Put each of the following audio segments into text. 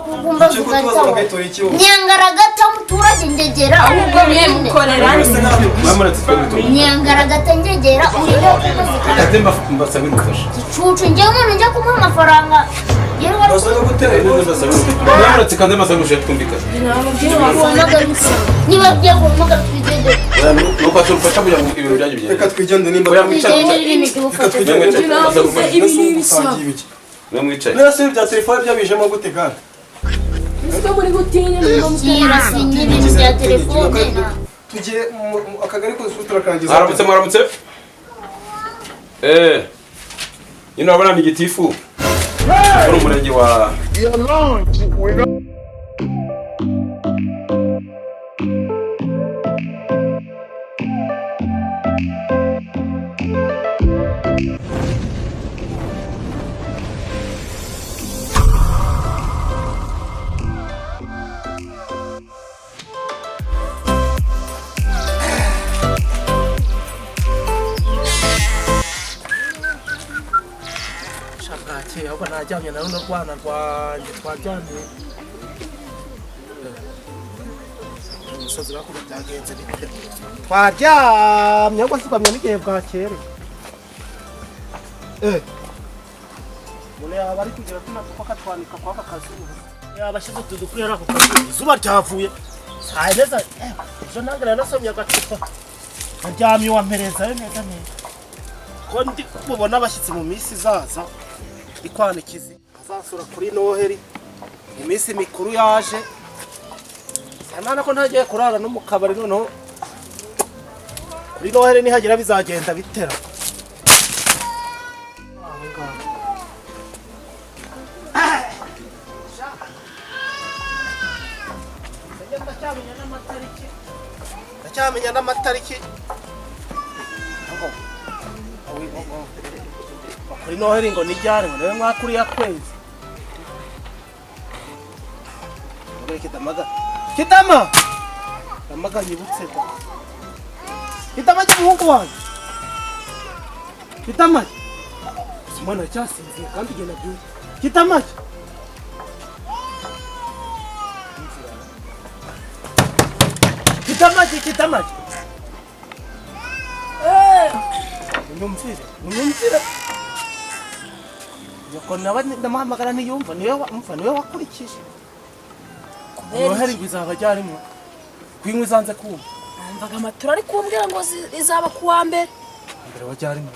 kumbaza Icyo kutubaza ikarita wawe. bakayitora iki wowe? Nyangaragata muturage ngegera ahubwo mwe nyine. mukorera Mwamuretse twe duto. Nyangaragata ngegera urimo kumbaza ikarita. Ate mbasabire ubufasha. Gicucu njyewe umuntu njya kumuha amafaranga. Yewe wari Bazaga gutera Mwamuretse kandi mbasabire ubufasha twumvikane. guhamagara iki? Niba ugiye guhamagara twigendere. Nuko atubufasha kugira ngo ibintu byanyu bigende. Reka twigende nimba Oya, mwicare. Twigendere ibintu by'ubufasha. Mwamwicaye. Mbasabire ubufasha. Ibi ni ibisabo. Mwamwicaye. None se bya telefone byabijemo gute kandi? Ese muri gutinya ni ngombwa. Sirasinye ibintu bya telefone na. Tugiye mu akagari kose turakarangiza. Mwaramutse mwaramutse. Nyine urabona ni gitifu. Muri umurenge wa Bwakeye ahubwo najyamye na runo rwana rwanjye twaryamiye umusozi bakuru byagenze bite twaryamye ahubwo sikwamye n'igihe bwakere umuntu yaba ari kugira tuno kuko akatwanika kwaka kazuba yaba ashyize utu dukwiye ari ako kazuba izuba ryavuye saa neza ejo nange nari nasomye agacupa aryamye uwamperezayo neza neza ko ndi kubona abashyitsi mu minsi izaza ikwanikizi azasura kuri noheri iminsi mikuru yaje sanana ko ntagiye kurara no mu kabari noneho kuri noheri nihagira bizagenda bitera aho ngaho. Ndacyamenya n'amatariki ndacyamenya n'amatariki ngo kuri noheri ngo nijyane ngo niwe mwakuriya kwezi ngo kidamaga kidama damaga nyibutse da kidama cy'umuhungu wanjye kidama umwana cyasinziye kandi igenda byuye kidama kidama kidama unyumvire unyumvire nyoko nawe ndamuhamagara ntiyumva niwe umva niwe wakurikije noheri ngo izaba ryarimo kwinywa izanze kumva Numvaga amatura ari kumbwira ngo izaba ku wa mbere. mbere wa ryarimo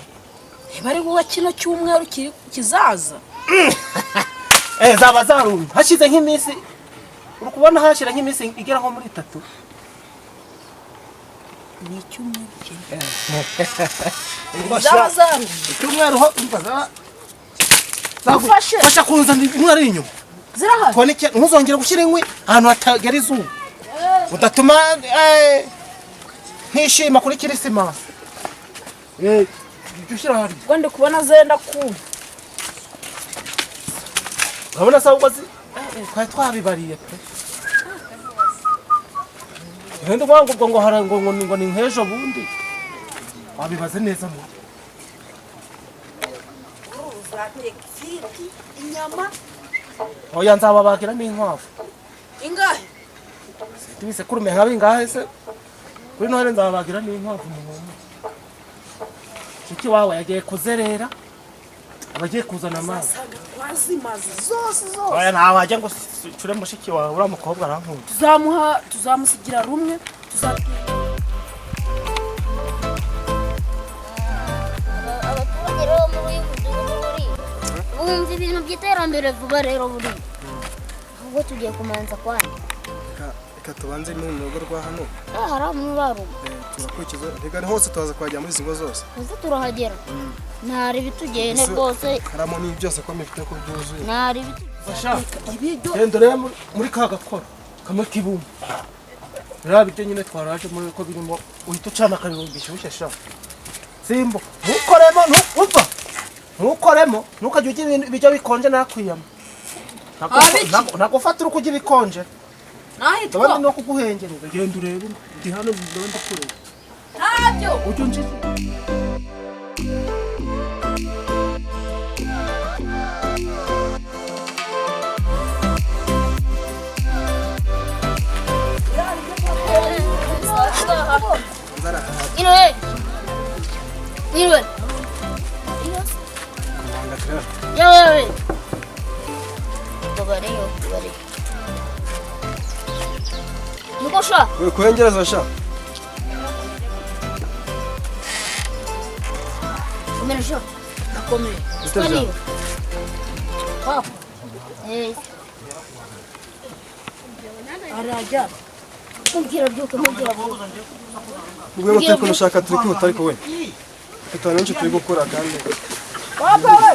Niba ari wowe kino cyumweru kizaza. Zaba zarumye hashize nk'iminsi uri kubona hashira nk'iminsi igera nko muri 3 Ni icyumweru kimwe. Zaba zarumye. Icyumweru ho umva zaba Ufashe. Fasha kunzana inkwi ari inyuma. Zirahari. Konike ntuzongere gushyira inkwi ahantu hatagera izuba. Udatuma ntishima kuri Kirisimasi. Jya ushyira hariya. Ubwo ndi kubona zenda kuma. Urabona se ahubwo twari twabibariye pe. Wenda uvuga ngo ubwo ngo hari ngo ngo ngo ni nk'ejo bundi. Wabibaze neza mu. Uzateka ifiriti, inyama. Oya nzababagira n'inkwavu. Ingahe? Tubisekurume nka bingahe se? Kuri noheli nzababagira n'inkwavu mu nkono. Mushiki wawe yagiye kuzerera. Abagiye kuzana amazi. Zasanga twazimaze zose zose. Oya ntawe wajya ngo cure mushiki wawe uriya mukobwa arankunda. Tuzamuha tuzamusigira rumwe tuzatwika. Abaturage rero muri uyu mudugudu buri bumva ibintu by'iterambere vuba rero buri ahubwo tugiye kumanza kwandi. Reka tubanze mu rugo rwa hano. Hari umurarugo. Turakurikiza reka hose tubaza kuhagera muri izi ngo zose. Hose turahagera. Ntari bitugende rwose. Karamo ni byose ko mifite ko byuzuye. Ntari bitugende. Genda rero muri ka gakora kamwe kibumba. Rero ibyo nyine twaraje muri ko birimo uhita ucana akariro gishyushye sha. Simbo ntukoremo ntuva. Ntukoremo ntukajye ujya ibijya bikonje nakwiyama. Nagufata uri kujya ibikonje. Nahitwa. Abandi no kuguhengereza genda urebe ndi hano ndabona kureba. Ntabyo. Ujye unjije. Mwiriwe. Mwiriwe. Yewe. Tubareyo, tubare. Nuko sha. We kuhengereza sha. Komera sha. Nakomeye. Twariyo. Papa. Eh. Arajya. Mubwira byuka, mubwira byuka. Ubwo turi kunushaka turi kwihuta ariko we. Mfite abantu benshi turi gukora kandi. Papa we.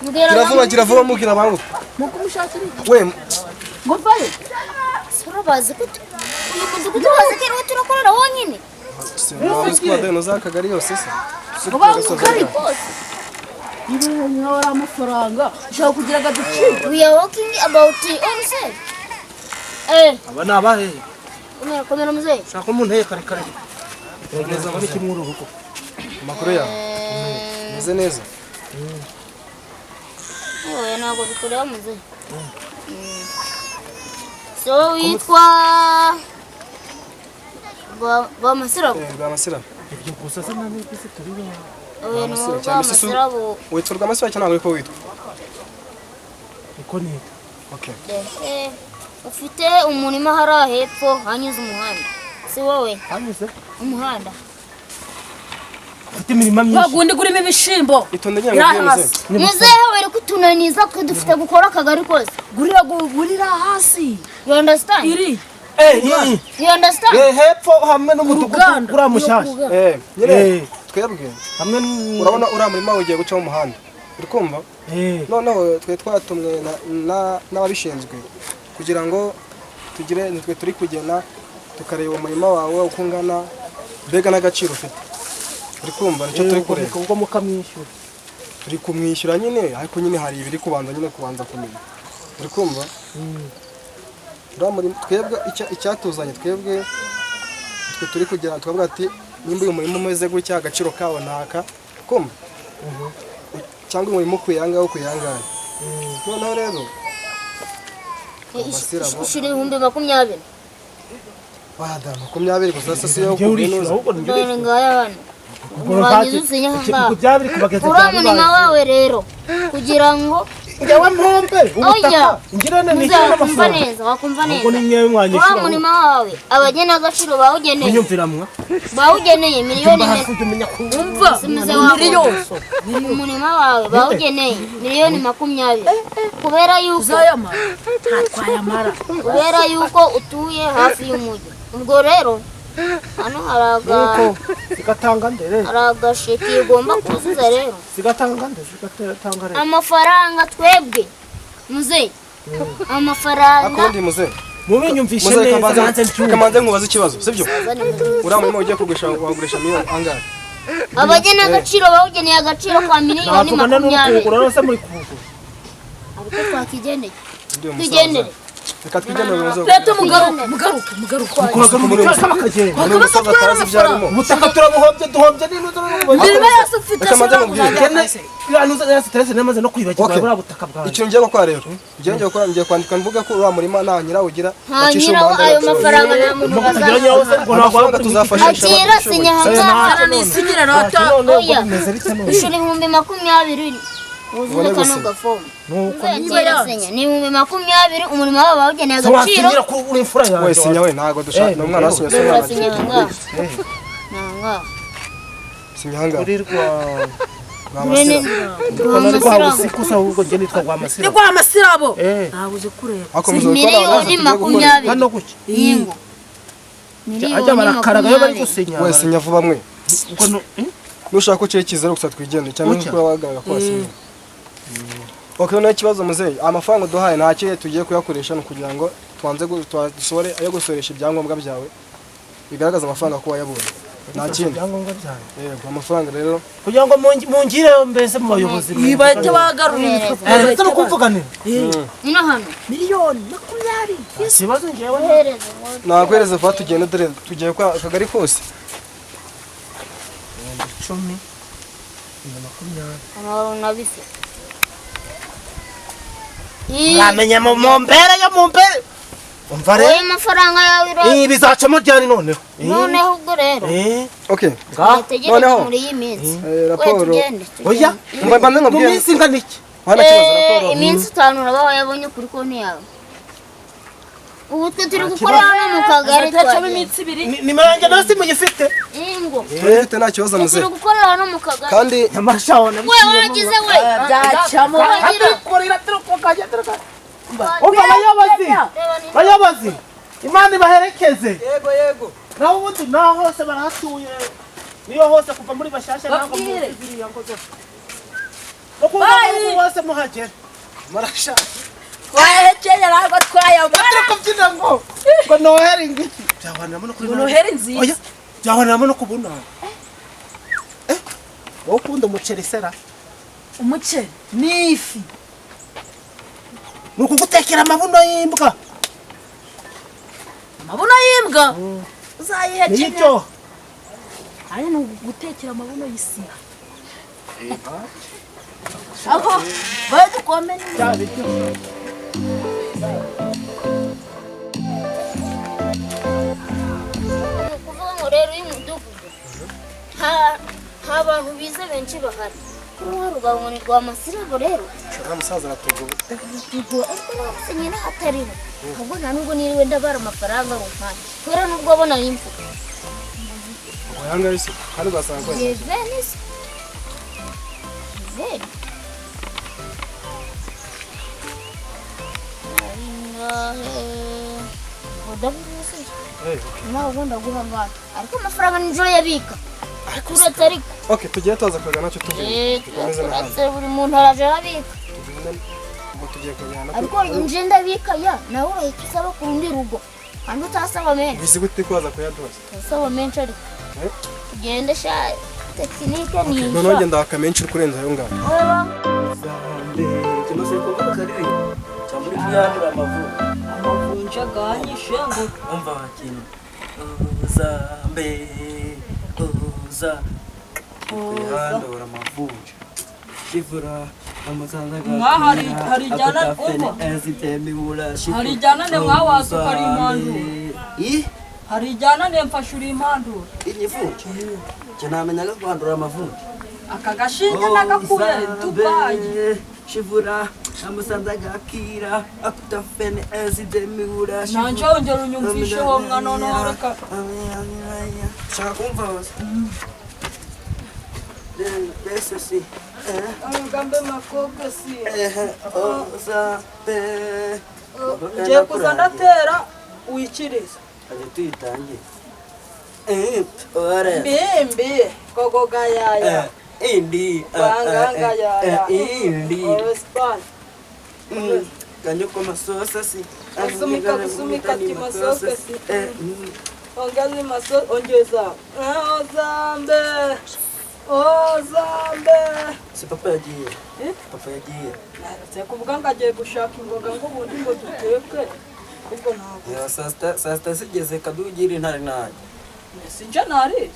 Mubwira Gira vuba, gira vuba mubwira bangu. Mukumushakira iki? We Ngo vayo. Sura bazi ko uyu mudugudu bazi ko ariwo turakorera wonyine. Sinabuzwa z'akagari yose se. Ngo kose. Niba niba ari amafaranga ushaka kugira ngo aducike. We are walking about on set. Eh, Aba ni abahe? komera komera muzehe. Shaka umuntu heye kare kare. Neza muri kimwe urugo. Amakuru yawe. Meze neza. Oya ntabwo bikureba muzehe. So witwa Rwamasirabo. Rwamasirabo. Ibyo gusa se nta n'ibyo turi ba. Oya ni Rwamasirabo. Witwa Rwamasirabo cyangwa ntabwo ariko witwa? Niko nitwa. Okay. Ufite umurima hariya hepfo hanyuze umuhanda. Si wowe? Hanyuze? Umuhanda. Ufite imirima myinshi. Wagundi gurimo ibishimbo. Itonde nyine ngo muzehe. Muzehe wari kutunaniza ko dufite gukora akagari kose. Gurira gurira hasi. You understand? Iri. You understand? Hepfo hamwe n'umudugudu uriya mushyashya. Nyine twebwe hamwe urabona uriya murima ugiye gucamo umuhanda. Uri kumva? Noneho twe twatumwe n'ababishinzwe kugira ngo tugire nitwe turi kugena tukareba umurima wawe uko ungana mbega n'agaciro ufite. Uri kumva nicyo turi kureba. Ubwo mukamwishyura. Turi kumwishyura nyine ariko nyine hari ibiri kubanza nyine kubanza kumenya. Uri kumva? Twebwe icyatuzanye twebwe twe turi kugera twavuga ati nimba uyu murima umeze gutya agaciro kawo ntaka kumva cyangwa umurima ukwiye ukwiye. Noneho rero Ishyura 20,000. Wada 20 gusa sasa yo kubinuza. None ngaya hano. Urangiza usinya ahangaha. Byabiri kubageza Uriya murima wawe rero kugira ngo njyewe mpombe ubutaka ngirane nishyura wakumva neza wakumva neza. Ubwo ni mwewe mwanyishyura. Uriya murima wawe abagenagaciro bawugeneye. Unyumvira mwa. Bawugeneye miliyoni Umva miliyoni. Umurima wawe bawugeneye 20,000,000 kubera yuko uzayamara ntatwayamara kubera yuko utuye hafi y'umujyi. Ubwo rero hano haraga zigatanga ndere haragasheki ugomba kuzuza rero zigatanga ndere zigatanga rero amafaranga twebwe muzehe amafaranga akundi muzehe mubinyumvishe neza nanze mbyumva kamanze nkubaze ikibazo sibyo? Uriya murima ugiye kugurisha wagurisha miliyoni angahe? Abagenagaciro bawugeneye agaciro ka 20,000,000. Urarose muri kugura. Ariko twakigendeye. Tugendere. Reka twigendere muzehe. Leta mugaruke mugaruke mugaruke. Mukoraga mu bakagenda. Umusaza atazi ibyo arimo. Ubutaka turabuhombye duhombye n'intuza Imirima yose ufite Reka manze mubwire. Iranuza yose terese namaze no kwibagirwa buriya butaka bwawe. Ikintu ngiye gukora rero. Ngiye gukora ngiye kwandika mvuga ko uriya murima nta nyirawo ugira. Nta nyirawo ayo mafaranga nta muntu Amafaranga tuzafashisha. Akira sinya ahangaha. Nisinyira rata. Oya. Ishyura 20,000. Wuzuze kano gafomu. Ni 20,000 umurimo wabo bawugeneye agaciro. Wasinyira ko uri imfura yanjye. We sinya we ntago dushaka. Ni umwana wasinye se umwana. Urasinya ahangaha. Ahangaha. Sinya ahangaha. Uri rwa Rwamasirabo. Ahubwo njye nitwa Rwamasirabo. Ni Rwamasirabo. Ntabwo uzi kureba. 20,000,000. Hano gutya. Yingo. Ajya barakaraga iyo bari gusinya. We sinya vuba mwe. Nushaka ko cyekiza gusa twigendere cyangwa nk'uko wagaragara ko wasinye. Okay, noneho ikibazo muzehe amafaranga duhaye nta kihe tugiye kuyakoresha no kugira ngo tubanze dusohore ayo gusoresha ibyangombwa byawe bigaragaza amafaranga ko wayabonye. Nta kindi. Ibyangombwa byawe. Yego amafaranga rero kugira ngo mungire mbese mu bayobozi. Ibahite bagarurira. Ndetse no kuvuganira. Ino hano. 20,000,000. Ikibazo ngewe nakwereza vuba tugende dore tugiye kwa akagari kose. 10 20. Amabona bise. Mwamenya mu mbere yo mu mbere. Umva rero Oya amafaranga yawe ro. Bizacamo ryari noneho? Noneho ubwo rero. Okay. Tegereza Noneho. muri iyi minsi. Raporo. Oya. Mba mbanze Mu nkubwire. minsi ingana iki? Hano kibazo raporo. Iminsi 5 uraba wayabonye kuri konti yawe. Ubu twe turi gukora hano mu kagari Azacamo iminsi 2. Nimero yanjye nayo simuyifite. Ingo. Turayifite nta kibazo muze. Turi gukorera hano mu kagari. Kandi nyamasha wona we wagize we. Byacamo. Adukorera turukokaje turuka. Umva bayobozi. Bayobozi. Imana ibaherekeze. Yego yego. Naho ubundi naho hose barahatuye. Niyo hose kuva muri bashasha ntabwo ziriya ngo zose. No kuva muri hose muhagera. Marasha. Twahekeye ntabwo twayabona. Turi kubyina ngo ngo noheri ngiki. Byahwaniramo no kuri Noheri nziza. Oya. Byahwaniramo no kubona. Wowe ukunda umuceri sera? Umuceri n'ifi. Ni ukugutekera amabuno y'imbwa. Amabuno y'imbwa? Uzayihekenya. Nibyo. Ari ni ugutekera amabuno y'isira. Aho baye dukomene. Kuvuga ngo rero uyu mudugudu nta bantu bize benshi bahari. Kuri rugango ni rwa Masirabo rero. Shaka musaza aratugoye. Ariko nabuse nyine hatariho. Ahubwo nta nubwo niriwe ndabara amafaranga rumpande. Kubera nubwo abona imfuka. Wayanga isi kandi ugasanga ko. Venise. Veni. Nawe ugomba guhangana. Ariko amafaranga nijoro yabika. Turetse ariko. Okay, tugiye tuza kujya nacyo tuvuye. Turetse buri muntu araje arabika. Ubwo tugiye kujyana. Ariko nje ndabika ya nawe urahita usaba ku rundi rugo. Kandi utasaba menshi. Bizi gute ko waza kuyaduza? Usaba menshi ariko. Tugende sha tekinike ni. Noneho ngenda waka menshi kurenza ayo ngayo. Kimaze kuvuga kariri. Cyamburi kuyandura amavunja. Amavunja ganyishe ngo umva kintu. Uzambe uza kwihandura amavunja. Shivura amazanga hari jana umva. Hari jana ne mwawaza kari impandura. I hari jana ne mfashuri impandura. Inyivunja. Je namenyaga kwandura amavunja. Aka gashinge nagakuye Dubai. Shivura amusanza gakira akutafene ezidemura. Nanje ongera unyumvishe wo mwana no haraka. Shaka kumva wose. Bese si. Agambe makoke si. Oza be. Ngiye kuza ndatera wikiriza. Aje tuyitange. Ore. Mbimbi gogoga yaya. Indi. Banganga yaya. Indi. Orespan. Kanyuko masosa si. Kusumika kusumika timasosa si. Ongeza masosa ongeza. Ozambe. Ozambe. Si papa yagiye. Papa yagiye. Naretse kuvuga ngo agiye gushaka imboga ngo ubundi ngo duteke. Ubwo ntabwo. Ya saa sita zigeze kadugira intare nanjye. Sinje nari.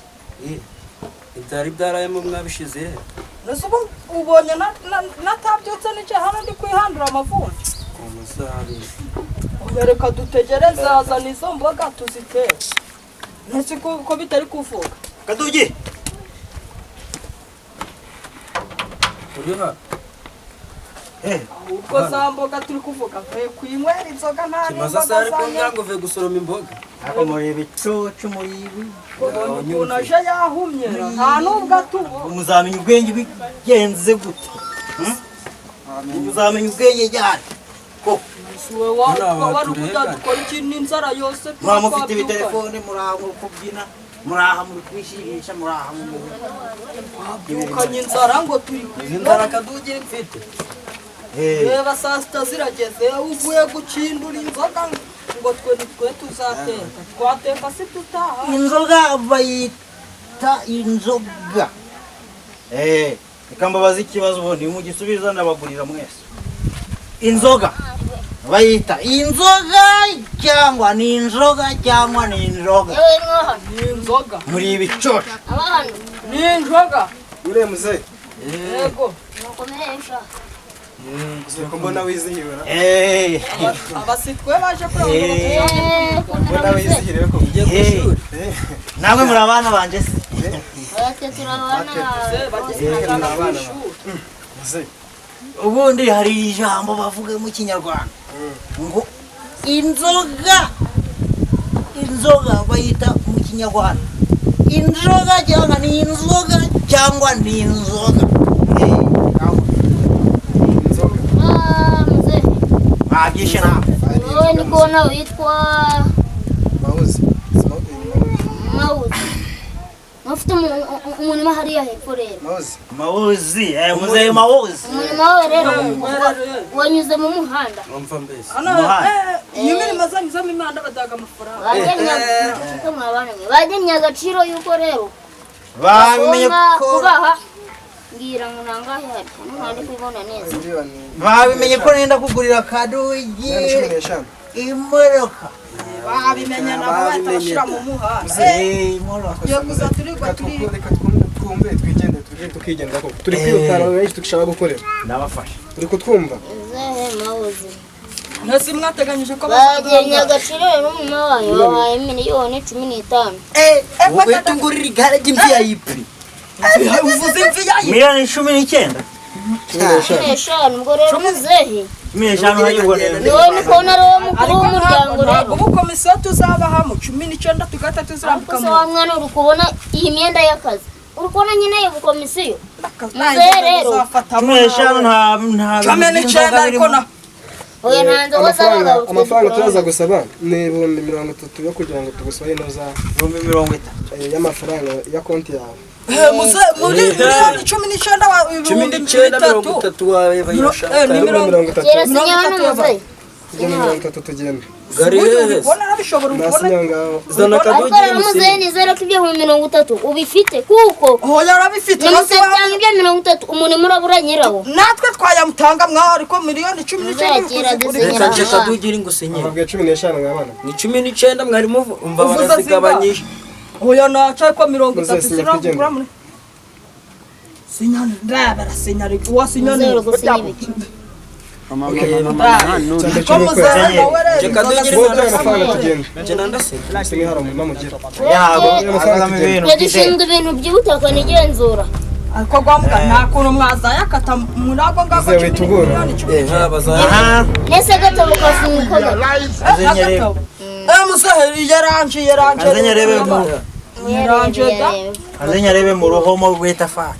Ibyari byarayemo mwabishize he? Nese ubu ubonye natabyutse nicaye hano ndi kwihandura amavunja. Umusabi. Reka dutegereze azana izo mboga tuzitere. Nese ko bitari kuvuga. Kadugi. Uri hano? Ubwo za mboga turi kuvuga mvuye kwinywera inzoga nta Kimaze sare kumbwira ngo uvuye gusoroma imboga. Ariko muri ibicucu muri ibi. Ukuntu aje yahumye nta nubwo atubo. Muzamenya ubwenge bigenze gute? Muzamenya ubwenge ryari? Ko wari ukugira dukora iki n'inzara yose muba mufite ibitelefone muraha muri kubyina muraha muri kwishimisha muraha mu twabyukanye inzara ngo turi inzara kadugira mfite. Reba saa sita zirageze uvuye gukindura inzoga ngo twe nitwe tuzateka twateka si tutaha. Inzoga bayita inzoga. Reka mbabaze ikibazo ubundi mugisubiza ndabagurira mwese. Inzoga bayita inzoga cyangwa ni inzoga cyangwa ni inzoga? Ni inzoga. Muri ibicucu. Ni inzoga. Uriye muzehe. Yego. Nukomeresha. Ko mbona wizihiwe ra? Eh, Abasitwe baje kureba ngo Eh, Mbona wizihiriwe ko? Ugiye ku ishuri. Namwe muri abana banje se? Oya, twe turabana. bageze ku ishuri. Muzehe. Ubundi hari ijambo bavuga mu Kinyarwanda ngo inzoga, inzoga bayita mu Kinyarwanda inzoga cyangwa ni inzoga cyangwa ni inzoga. Eh, aho. Inzoga. Ah, muzehe. Mwabyishe nawe. Wowe ndi kubona witwa Mawuzi. Mawuzi. Ufite umurima hariya hepfo rero. Mawuzi. Mawuzi, eh, muzehe Mawuzi. Umurima wawe rero wanyuze mu muhanda. Umva mbese. Hano Umuhanda. iyo mirimo zanyuzemo imihanda badaga amafaranga. Bagennye mwabana mwe. Bagennye agaciro yuko rero Babimenye bagomba ko kubaha, mbwira ngo nangahe hari hano ntari kubibona neza. Miliyoni. Babimenye ko nenda kugurira kadugi 15. imodoka. Babimenye nabo bahita bashyira mu muhanda. Eh, imodoka. Tugiye kuza turigwa Reka turi reka twumve twigende, tujye tukigendera koko. Turi kwirukanka benshi dushaka gukorera. Ndabafasha. Turi kutwumva. Muzehe Mawuzi. Ntese mwateganyije ko Bagennye agaciro rero umurima wayo babahaye miliyoni 15. Wowe ngurira igare ry'imvi Uvuze imvi yayi. Miliyoni 19. 15 ubwo rero muzehe. 15 hanyurwa neza. Ni wowe ndi kubona ari wowe mukuru Ariko w'umuryango ntabwo rero. ntabwo ubu komisiyo tuzabahamo 19 tugahita tuzirambika Ariko se mu wa mwana, uri kubona iyi myenda y'akazi, uri kubona nyine iyo bukomisiyo muzehe rero? 15 nta 19 ariko na Oya, nta nzoga Amafaranga z'abagabo twe amafaranga dukorana. turaza gusaba ni 30,000 yo kugira ngo tugusabe inoza 30,000. Y'amafaranga ya konti yawe. Muze muri miliyoni 19 wa Cumi ibihumbi n'icyenda mirongo bitatu. itatu wawe bayirashaka. Ni mirongo 30. Kera sinya hano, 30 muzehe. Tugende 30 tugende. Gari Uburyo hehe? ubibona arabishobora, ubibona. Nasinya ngaho. Zana Ariko akadogi rero muzehe, nizere ko ibyo 30,000 ubifite kuko Oya, arabifite. nimusatanga ibyo 30, umurimo urabura nyirawo. Natwe twayamutanga mwaho, ariko miliyoni 19 Muzehe, kera uri dusinyira. Reka nje kadugi iri ngusinyire. Ababwiye 15 mwabana. Ni 19 mwari muvu umva Uvuze barazigabanyije. Oya, naca ariko 30 Muzehe, sinya sinakugura muri sinya ndabara sinya uwasinya Muzehe, ni uri gusinya ibiki? Cyane ko cyo muzehe nawe rero Nje kadugi Wowe duhe amafaranga tugende. Nje nandasinya. Singa hari umurima mugira. Yabo Amafaranga azamo tugende. ibintu Twe mfite. dushinzwe ibintu by'ubutaka n'igenzura. Ariko rwamuga nta kuntu mwazayakata muri ako ngako. Muzehe, witugura. miliyoni 10. Eh, nk'aba za Aha. Nese agatabo kafunguka gato. Azenyere. Muzehe yaranje yaranje. Azenyerebe mu Yaranje da. Azenyerebe mu ruhomo rw'itafari.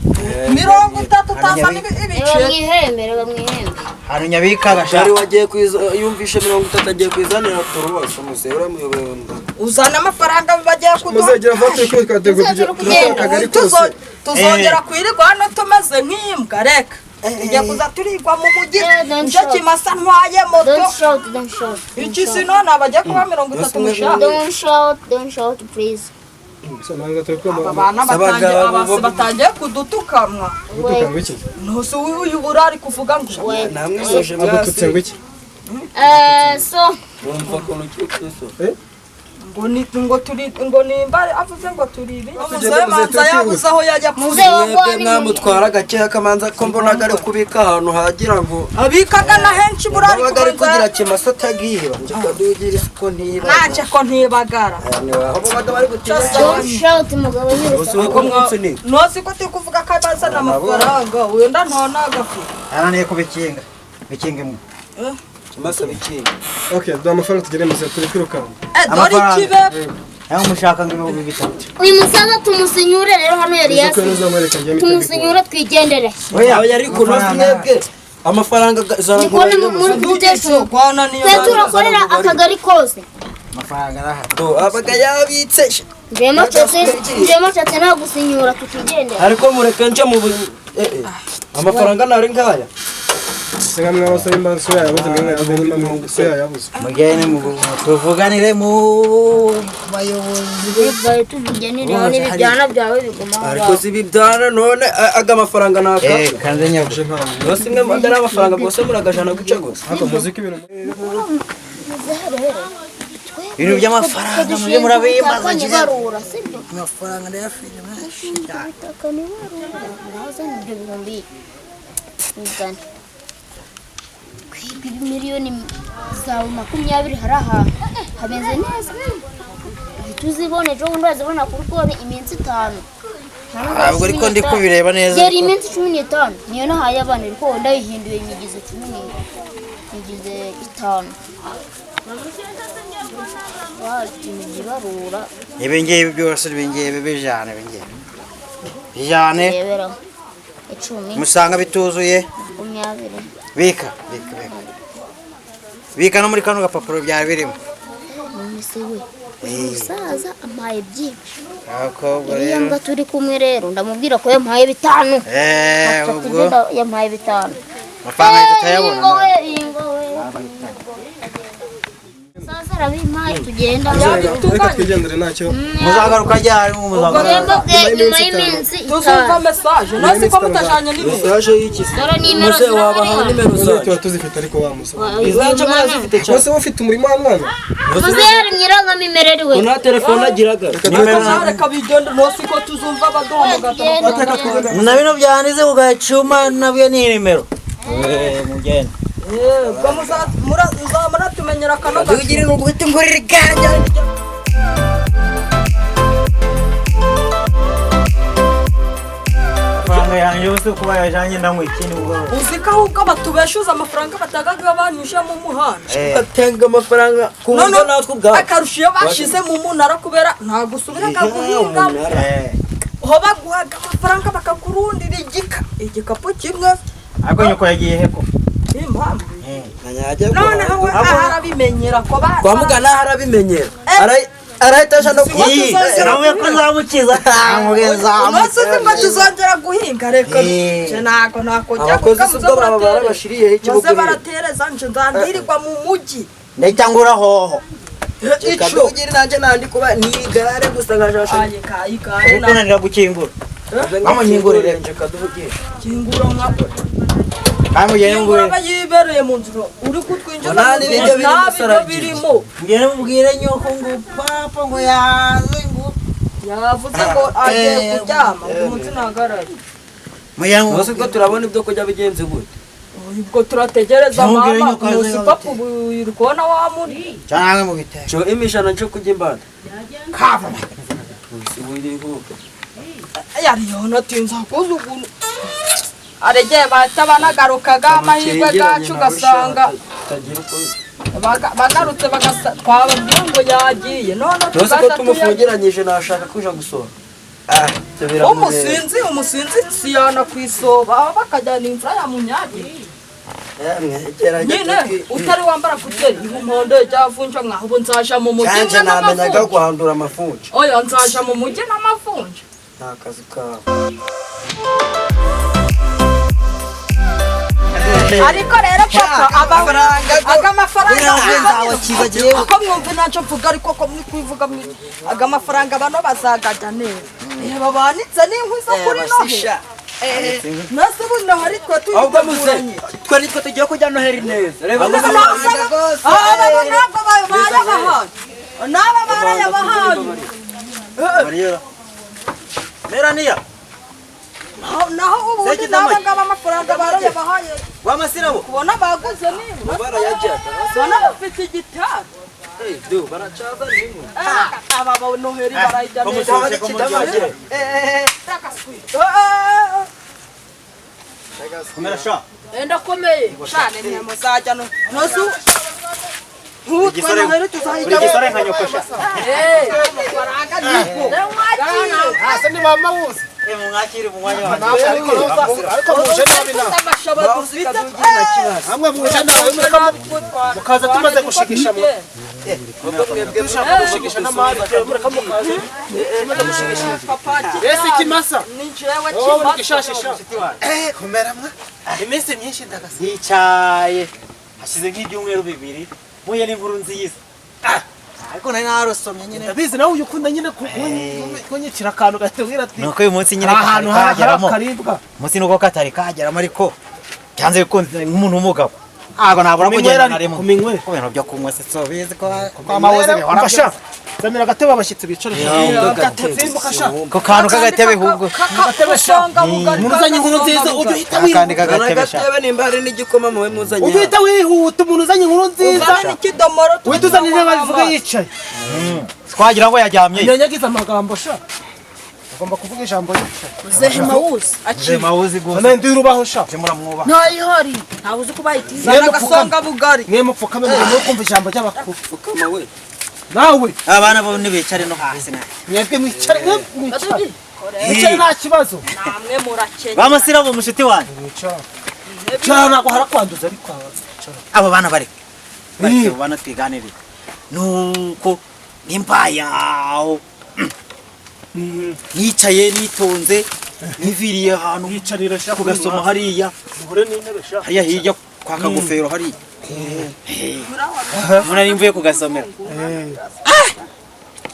30 utazana Reba ibice. mwihembe, reba mwihembe. Hantu nyabikaga sha. Gari wagiye kwiza yumvishe 30 agiye kwizanira turuwasa muzehe uramuyobewe nda. Uzana amafaranga bagiye kuduha. Muzehe, gira vuba, turi kwiruka turi Muzehe, kujya turi kugenda. akagari kose. Tuzongera kwirirwa hano tumeze nk'imbwa, reka tujya kuza turigwa mu mujyi. Eh, don't Nicyo shout. kimasa ntwaye moto. Don't shout, don't shout, don't Iki shout. si none abagiye kuba 30 mushaka. Don't shout, don't shout, please. So, ntabwo turi Aba kumva. bana batangiye Abagabo abasi batangiye kudutukamwa. Gutuka ngo iki? Ntusi uyu burari kuvuga ngo Wait. Namwe muje Agututse ngo mwasi. iki? So Wumva ukuntu ugiye kwiso. Ngo ni ngo turi ngo nimba avuze ngo turi ibi. Tugende, Muzehe muzehe, manza turi yabuze aho yajya Muzehe, kuzi. wowe Mwebwe ni mwamutwara gakeya kamanza ko mbonaga ari kubika ahantu hagira ngo Abikaga na henshi burari babaga ari kubanza. kugira kimasa atagiba. Nje kadugi isuko ntiba. Naje ko ntibagara. Aho babaga bari gutinya. Don't shout, mugabo nyir'urusaku. Ntuzi ko turi kuvuga ko abazana amafaranga wenda nta n'agafu. Ananiye kubikinga. Bikinga imwe. Kimasa bikinga. Okay, duha amafaranga tugende muzehe, turi kwirukanka. Dore Amafaranga. ikibe. Nawe mushaka ngo 3000. Uyu musaza tumusinyure rero, hano yari Uzi ko yasinye. uzamwereka njye mpita mbikura. Tumusinyure twigendere. Oya, Oya, ariko amafaranga. mwebwe amafaranga zana Ndi kubona muri kudutesha umutwe. Rwana niyo. Twe turakorera akagari kose. Amafaranga arahari. Abaga yabitse. Njyewe nshatse nagusinyura tukigendera. Ariko mureke nje mu amafaranga nari ngaya. Singa mwabasaba imba so yayabuze, mwe mwayabuze nimba so yayabuze. Mugende mu tuvuganire mu bayobozi. Bibaye tuvugenire hano ibibyana byawe biguma aho Ariko ngaho. si ibibyara none aga mafaranga naka. Eh, kanze nyabuze. Yose imwe magana amafaranga gusa muragajana guca gusa. Ariko muziki ibintu Ibintu by'amafaranga mujye murabimbaza njye. njye. Ibarura, sibyo? Amafaranga ndayafite menshi cyane. Ubutaka n'ibarura, ngaho zana ibyo 100,000. Miliyoni zawe 20 hari ahantu hameze neza, tuzibone ejo bundi wazibona kuri konti iminsi 5. Ntabwo ariko ndi kubireba neza. Yari iminsi 15 niyo nahaye abana, ariko ndayihinduye inyigizo 10 nyigize 5. Wagibarura ibi ngibi byose, ibi ngibi bijane, ibi ngibi bijane 10 musanga bituzuye 20. Bika bika bika bika no muri kano gapapuro byari birimo. None we umusaza ampaye byinshi. Abakobwa Iriya rero mbwa turi kumwe rero ndamubwira ko yampaye 5. Ubwo yampaye 5. Amafaranga tutayabona. Ingo we. Sasa arabimpaye tugenda. Reka twigendere ntacyo. Muzagaruka ryari? Muzagaruka nyuma y'iminsi tuzumva 5. message nasi ko mutajanye n'ibintu. Message y'iki se? Dore nimero Muze wabahawe nimero Tuba zacu. tuzifite ariko wa musore. Izacu murazifite cyane. Bose ufite umurima wa mwana. Muzehe nyirangamimerere we. Una telefone agiraga. Reka bigende nasi ko tuzumva baduhamagara. Na bino byanditse ku gacuma nabyo ni nimero. Mugende. Ubwo muzamuratumenyera kano gace. Tugira ngo guhita ngurira igare. Amafaranga yanjye yose kuba yajanye ndanywa ikindi ubwo. Uzi ko ahubwo batubeshuza amafaranga batagaga banyuje mu muhanda. Batanga amafaranga ku buryo natwe ubwacu. Akarusho iyo bashize mu munara kubera ntabwo usubiraga guhinga. Aho baguhaga amafaranga bakakurundira igikapu kimwe. Ariko nyoko yagiye heko. Impamvu. Noneho we arabimenyera ko ba. Kwa mugana harabimenyera. Arahita aja no Nawe ko nzamukiza. Umunsi uzi ngo tuzongera guhinga reka. Nje ntago nakojya. Abakozi si ubwo baba barabashiriyeho ikibuga. Muze baratereza nje nzandirirwa mu mujyi. Ndahita ngura hoho. Ico ugira nanje nandi kuba ni igare gusa nkajasha. Aye kayi kayi. Ariko nanira gukingura. Bamunyingurire. Nje kaduvugisha. Kingura nka. Bamugende Kingura mubwire. yibereye mu nzira uri kutwinjiza. Nta n'ibiryo birimo. Birimo. Ngende mubwire nyoko ngo papa ngo yaze ngo yavuze ngo agiye kuryama umunsi ntagaraye. Nose ubwo turabona ibyo kurya bigenze gute? Ubwo turategereza mama umunsi papa uri kubona wa muri. Cyangwa mu bitaro. Cyo imishana cyo kurya imbata. Kava. Yari yonatinza kuzugu. Aregeye bahita banagarukaga amahirwe gacu ugasanga bagarutse twababwiye ngo yagiye none tuzi ko tumufungiranyije nashaka kuja gusora. Umusinzi siyana kwisoba bakajyana imvura yamunyagiye nyine utari wambara kuteri umuhondo ryavunja mwaho ubu nzaja mu mujyi namenyaga guhandura amafunja. Oya nzaja mu mujyi n'amafunja nta kazi kawe. Ariko rero papa aga mafaranga ko mwumva ntacyo mvuga ariko ko muri kwivuga aga mafaranga bano bazagajya neza. Reba banitse n'inkwi zo kuri Noheli. Nase ubu Noheli twe tuyiteguranye. Twe nitwe tugiye kujya Noheli neza. Reba aba ntabwo barayabahaye. N'aba barayabahaye. Melania. Naho ubundi n'aba ngaba amafaranga barayabahaye. Wamasirabo kubona baguze niba barayajyana. Bona bafite igitari. Du baracaza nimwe. Aba ba Noheli barayijya neza. Komera sha. Ndakomeye cyane mwe muzajya no. Nosu Nkutwe Noheli tuzahijya. Uri gisore nka nyoko sha. Amafaranga niko. Asa ni mama wose. Mwakire mu mwanya wanjye. Ariko muje nabi na. Hamwe muje nabi mukaza tumaze gushigisha mu. Dushaka gushigisha n'amari mureka mukaza. Tumaze gushigisha. Ese kimasa. Ni jewe kimasa. Komera mwa. Iminsi myinshi ndagasa. Yicaye. Hashize nk'ibyumweru 2 mpuye n'inkuru nziza. Ariko nari narosomye nyine. Ndabizi nawe uyu ukunda nyine kunyikira akantu gatubwira ati. Nuko uyu munsi nyine ahantu kageramo. Karibwa. Munsi nuko katari kageramo ariko byanze bikunze nk'umuntu w'umugabo. Ntabwo nabura kugenda na rimwe. Kuminywe. Ku bintu byo kunywa se so bizi ko amawoze bihora. Mfasha. Zamira agatebe abashyitsi bicare. Simbuka sha. Ko kantu k'agatebe hubwo. Agatebe sha. Umuntu uzanye inkuru nziza ujye uhita wihuta. Akandi k'agatebe sha. Agatebe nimba hari n'igikoma muwe muzanye. Ujye uhita wihuta umuntu uzanye inkuru nziza. Uhita uzana intebe abivuge yicaye. Twagira ngo yajyamye. Yanyagize amagambo sha. Agomba kuvuga ijambo yicaye. Muzehe Mawuzi. Muzehe Mawuzi gose. None ndi rubaho sha. Muramwubaha. Ntayihari. Ntawe uzi kuba yitiza. Agasonga bugari. Mwe mupfukame mwe kumva ijambo ry'abakuru. Pfukama we. Nawe abana bo nibicare no hasi na. Mwebwe mwicare mwicare. Mwicare nta kibazo. Namwe murakenya. Bamasirabo mushuti wanjye. Mwicara. Cyara ntabwo harakwanduza ariko abo bana bareke. Bareke abo bana twiganirire. Nuko nimba yaho nicaye nitonze niviriye ahantu yicarira sha kugasoma hariya duhure n'intebe sha hariya hirya kwa kagofero hariya muna nimvuye kugasomera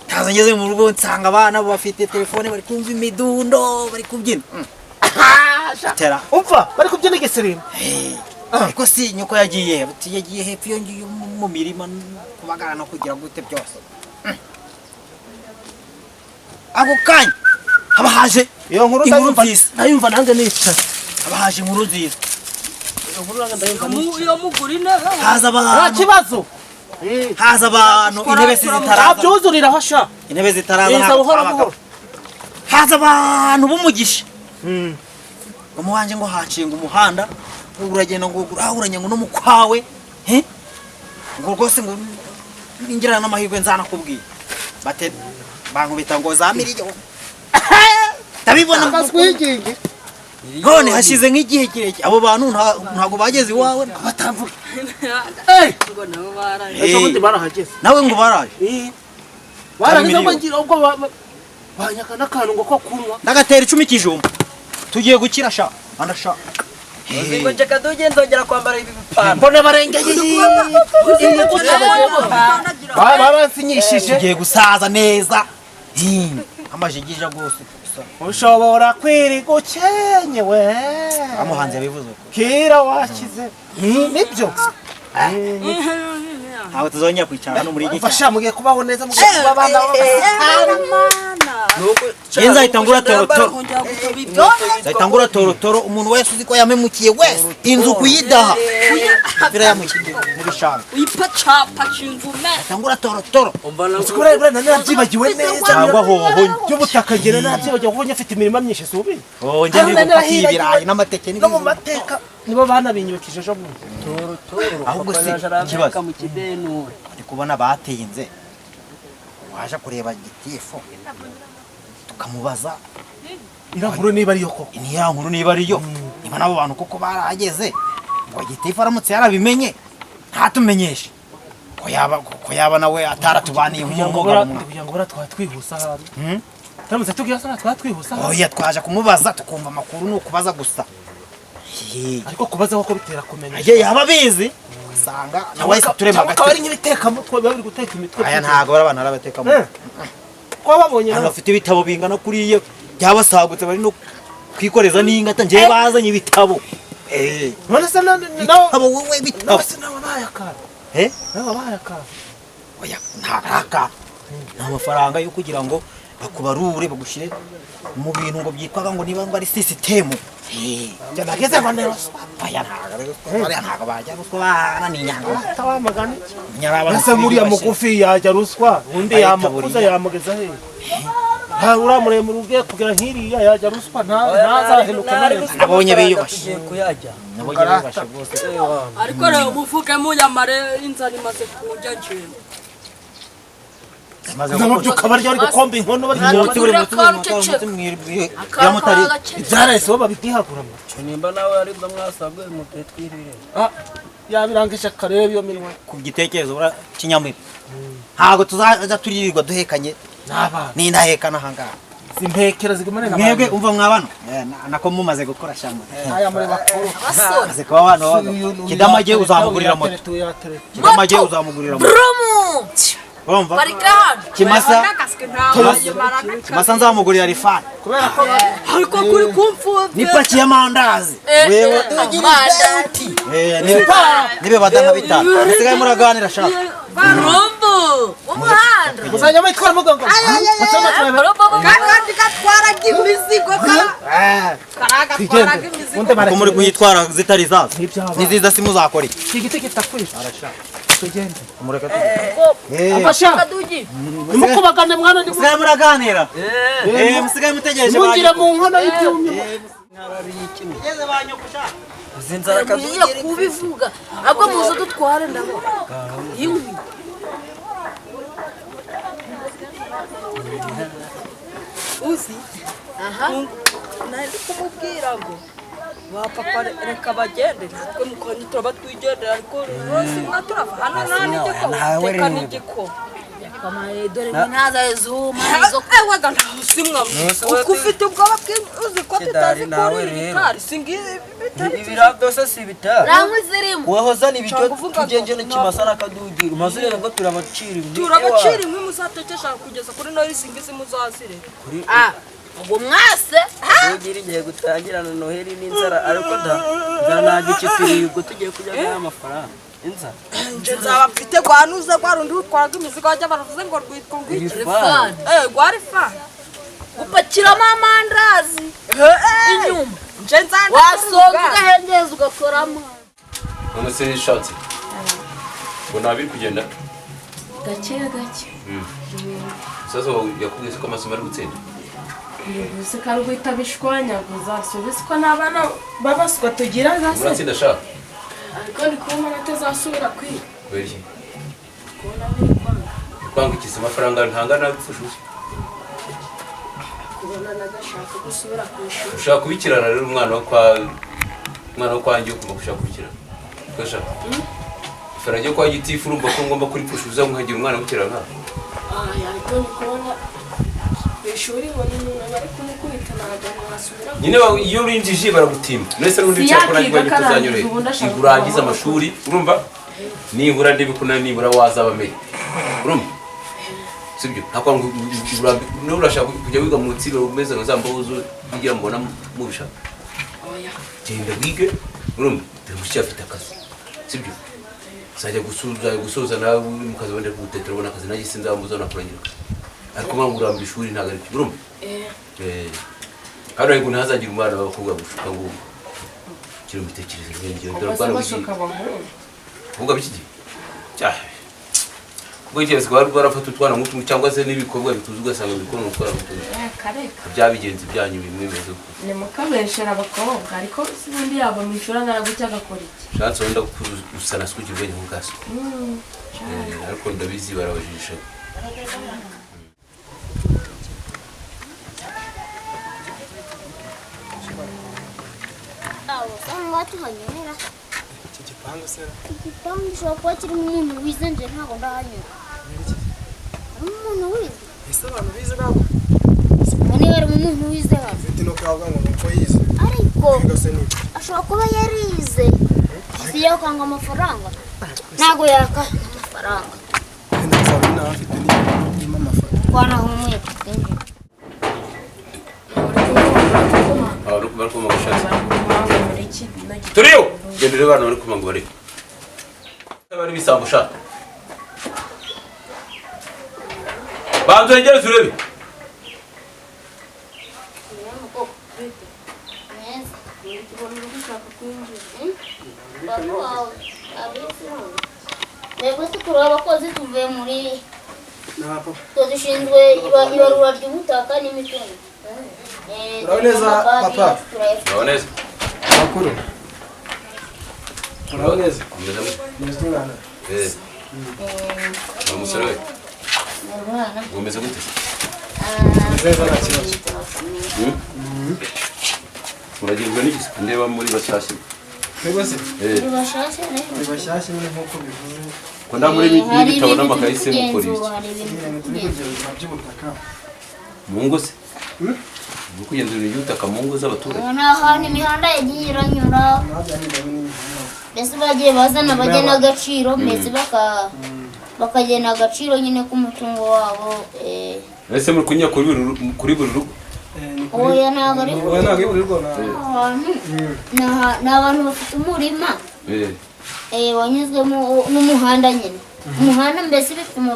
taza ngeze mu rugo nsanga abana bafite telefone bari kumva imidundo bari kubyina tera umva bari kubyina igisirimu ariko si nyoko yagiye yagiye hepfo iyo ngiyo mu mirima kubagara no kugira gute byose ako kanya haba haje iyo nkuru ndayumva nanjye nicaye haba haje inkuru nziza iyo mugura intebe haza abantu nta kibazo haza abantu intebe zitaraza abyuzuriraho sha intebe zitaraza buhoro buhoro haza abantu b'umugisha umuwanje ngo hacinga umuhanda uragenda ngo urahuranye ngo no mukwawe ngo rwose ngo ningirana n'amahirwe nzanakubwiye bate bankubita ngo za miliyoni ndabibona kaswigingi none hashize nk'igihe kirekire abo bantu ntabwo bageze iwawe batamvuga ngo nabo baraje ejo bundi barahageze nawe ngo baraje barahageze ngo ngira ubwo banyaka n'akantu ngo ko kunywa ndagatera 10 kijumba tugiye gukira sha andasha ngo njeka duje nzongera kwambara ibi bipantaro mbona barengeye baransinyishije tugiye gusaza neza amajigija gose ushobora kwiriga ukenyewe amuhanze yabivuze ko kira wakize nibyo ntabwo tuzongera kwicara hano muri iki mfasha mugiye kubaho neza mugiye kuba abana cyane nzahita ngura torotoro nzahita ngura torotoro umuntu wese uzi ko yamemukiye wese inzu kuyidaha birayamukiye mu bishanga uyipacapaca inzu me nzahita ngura torotoro uzi ko narabyibagiwe neza cyangwa hoho by'ubutaka ngena narabyibagiwe kuko nyafite imirima myinshi si ubi oh njye ndi gupakira ibirayi n'amateke no mu mateka nibo banabinyibukije ejo bundi ahubwo si ikibazo ndi kubona batinze waje kureba gitifu tukamubaza iriya nkuru niba ariyo koko iriya nkuru niba ariyo niba n'abo bantu koko barahageze ngo gitifu aramutse yarabimenye ntatumenyeshe ko yaba nawe ataratubaniye nk'umwuga kugira ngo buriya twaba twihuse ahari turamutse tubwira se twaba twihuse ahari oya twaje kumubaza tukumva amakuru ni ukubaza gusa ariko kubaza koko bitera kumenya yaba abizi usanga nawe turema agati akaba ari nk'ibitekamutwe biba biri guteka imitwe aya ntabwo bari abantu arabatekamutwe ko babonye abantu bafite ibitabo bingana kuriya byabasagutse bari no kwikoreza n'ingata njyewe bazanye ibitabo none se nawe ibitabo wowe bitabo nawe se nawe bahaye akantu nawe bahaye akantu oya ntabwo ari akantu ni amafaranga yo kugira ngo bakubarure bagushyire mu bintu ngo byitwaga ngo niba ngo ari sisitemu nageze ngo ni ruswa oya ntabwo bajya ruswa bana ni inyanga atawamagana iki ese nk'uriya mugufi yajya ruswa undi yamukuza yamugeza hehe nta uriya muremure ugiye kugera nk'iriya yajya ruswa ntazahenuka neza nabonye biyubashye nabonye biyubashye rwose ariko rero muvuge munyamare inzara imaze kujya njyewe Namabyuka barya bari gukomba inkono barya ibyarahise bo babidihagura nimba nawe aribwo mwasabwe muduhe twirire yabirangije akareba iyo minwa ku gitekerezo kinyamwira ntabwo tuzajya turirirwa duhekanye n'abana n'indahekana ahangaha impekera zigumane na mwebwe umva mwabano nako mumaze gukora shyamba aya muri bakuru maze kuba abana kidamage uzamugurira moto kidamage uzamugurira moto urumva kimasa kimasa nzamugurira rifani kubera ko ariko kuri kumfubye n'ipaki y'amandazi wewe nibe badana bitanu musigaye muraganira shaka Rumbu umuhanda. Muzajya mwitwara mugongo. Kandi gatwaraga imizigo karagatwaraga imizigo. Ko muri kuyitwara zitari zazo niziza si muzakora iki? Igiti kitakwisha. Tugende. Mureka Afasha. Kadugi. Nimukubagane mwana ndi. Musigaye muraganira. Musigaye mutegereje. Mungire mu nkono y'ibyumye. Ngeze ba nyoko sha. Izi nzara Ugiye kubivuga ahubwo muze dutware nabo inkwi. Uzi aha nari kumubwira ngo ba papa reka bagende natwe mukanya turaba twigendera, ariko rwose mwa turava hano nta n'igikoma teka n'igikoma. Dore ngo ntaza zuma izo. Ewaga ntaho simwa uko ufite ubwoba uzi ko tutazi kurira ibitari singizi bitari Ibira byose si ibitari. Nta zirimo. Wahoza ni ibyo Cyangwa uvuga ngo tugenje n'ikimasa n'akadugira umaze ureba ngo turabacira inkwi. Turabacira inkwi muzatekesha kugeza kuri Noheli, singizi muzazire. Ah, ubwo mwase Kadugira igiye gutangirana Noheli n'inzara, ariko da inzara ntabwo ikituriye, ubwo tugiye kurya nk'aya mafaranga inzara. Nje nzaba mfite rwanuze rwa rundi rutwaraga imizigo bajya baravuze ngo rwitwa ngwiki. Rifani. Eh, rwa rifani. Gupakiramo amandazi inyuma. Nje nzanda wasonga ugahengeza ugakoramo. None se shatse ngo ntabiri kugenda gake gake. Sasa yakubwiye ko amasomo ari gutsinda. Uzi ko ari guhita bishwanyaguza, subiza ko n'abana babaswa tugira gase. Muratsinda sha. Ariko ndi kubona atazasubira kwiga. Kubera iki? Kubona biri kwanga. Kwanga iki? Amafaranga ntangana gupfusha ubusa. Kubona nagashaka gusubira ku ishuri. Ushaka kubikirana rero umwana wo kwa ngiye ugomba gushaka kubikirana. Gasha. Ifaranga ryo kwa gitifu urumva ko ngomba kuripfusha ubusa nkagira umwana w'ikirana. Aya, ariko ndi kubona ku ishuri ngo ni umuntu bari kumukubita ntabwo wasubira. Nyine iyo urinjije baragutimba. Nese n'undi Si cyakora yakiga ngiye tuzanyure. akarangiza, ubundi ashaka Urangiza kubaho. amashuri urumva? Nibura ndibikuna nibura wazaba meya. Urumva? Sibyo? Ntakwa ngo urashaka kujya wiga mu nsiro umeze nka za mbozo bigira mbona mubishaka. Oya. Genda wige urumva? Dore mushya afite akazi. Sibyo? Uzajya gusuza gusoza nawe uri mu kazi wenda gutetera ubona akazi nanjye sinzambuza nakurangira. Ariko mpamvu uramba ishuri ntabwo ari byo urumva? Eh. Kandi ariko ntazagira umwana w'abakobwa gushuka ngo kiri mu bitekerezo byanjye dore Ubwo se bwana bashuka abahungu. Kuvuga biki gihe? Cyahe. Kuko ikibazo kwa rwarafata utwana nk'utu cyangwa se n'ibikorwa bituzi ugasanga bikora utwana nk'utu. Kareka. Byabigenzi byanyu bimwe bimeze uko. Ni mukabeshera abakobwa ariko ubundi yaba mu ishuri angana gutya agakora iki? Shatse wenda gusana sikugira ubwenge nk'ubwaso. Ariko ndabizi barabajijisha. Iki gipangu se? Igipangu gishobora kuba kirimo umuntu wize, nje ntabwo ndahanyura. Harimo umuntu wize? Ese abantu bize ntabwo? Niba harimo umuntu wize hano. Ufite no kavuga ngo nuko yize. Ariko Kwiga se ni iki? ashobora kuba yarize. Si yakanga amafaranga. Ntabwo yakanga amafaranga. Wenda nzaba nawe afite n'irimo amafaranga. Twanahumuye twinjira. Bari kumva gushatse. Turiyo! Genda urebe abantu bari kumva ngo barebe. Bari bisambo sha. Banza wegere turebe. Twebwe turi abakozi tuvuye muri twe dushinzwe ibarura ry'ubutaka n'imitungo. Uraho neza papa. Uraho neza. Makuru. Uraho neza. Neza umwana. Eh. Umusore we. Umeze gute? Neza nta kibazo. Muragenzwa n'iki? Ndeba muri bashyashya. Twebwe se? Eh. Muri bashyashya rero. Muri bashyashya nyine nk'uko bivuze. Ko nda muri n'ibitabo n'amakayi se mukora iki? Turi kugenzura by'ubutaka. Mu ngo se? Muri kugenzura iby'ubutaka mu ngo z'abaturage. Ni ahantu imihanda yagiye iranyura. Mbese bagiye bazana bagena agaciro, mbese bakagena agaciro nyine k'umutungo wabo. Ese muri kunyura kuri buri rugo? Oya ntabwo ari kuri buri rugo. Ni abantu bafite umurima wanyuzwemo n'umuhanda nyine. Umuhanda mbese ibipimo